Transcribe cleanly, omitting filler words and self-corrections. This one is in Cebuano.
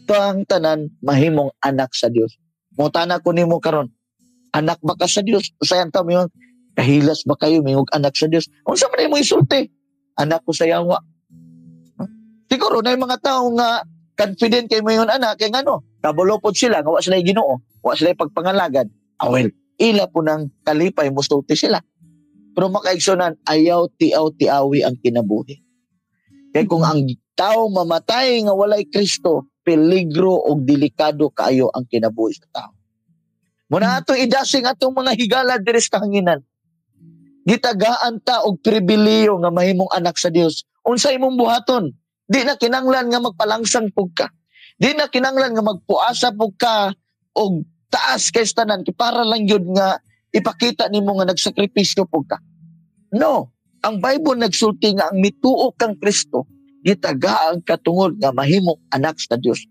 Tang tanan mahimong anak sa Dios. Mutana ko nimo karon. Anak ba ka sa Dios? Usayan ta mo, kahilas ba kayo mingog anak sa Dios? Unsa man imo isulti? Anak ko sa yawa. Siguro na yung mga tao nga confident kay mo yung anak kay ngano, kabalo pod sila nga wa sila Ginoo, wa sila pagpangalagad. Ah, well, ila po ng kalipay musulti sila. Pero, mga kaigsuonan, ayaw tiaw tiawi ang kinabuhi. Kay kung ang tao mamatay nga walay Kristo, peligro og delikado kaayo ang kinabuhi sa tao. Muna atong idasing atong mga higala diri sa kahanginan. Gitagaan ta og pribileyo nga mahimong anak sa Dios. Unsa imong buhaton? Di na kinanglan nga magpalangsang pug ka. Di na kinanglan nga magpuasa pug ka og taas kay tanan para lang yun nga ipakita nimo nga nagsakripisyo pug ka. No, ang Bible nagsulti nga ang mituo kang Kristo, gitagaan ka tungod nga mahimong anak sa Dios.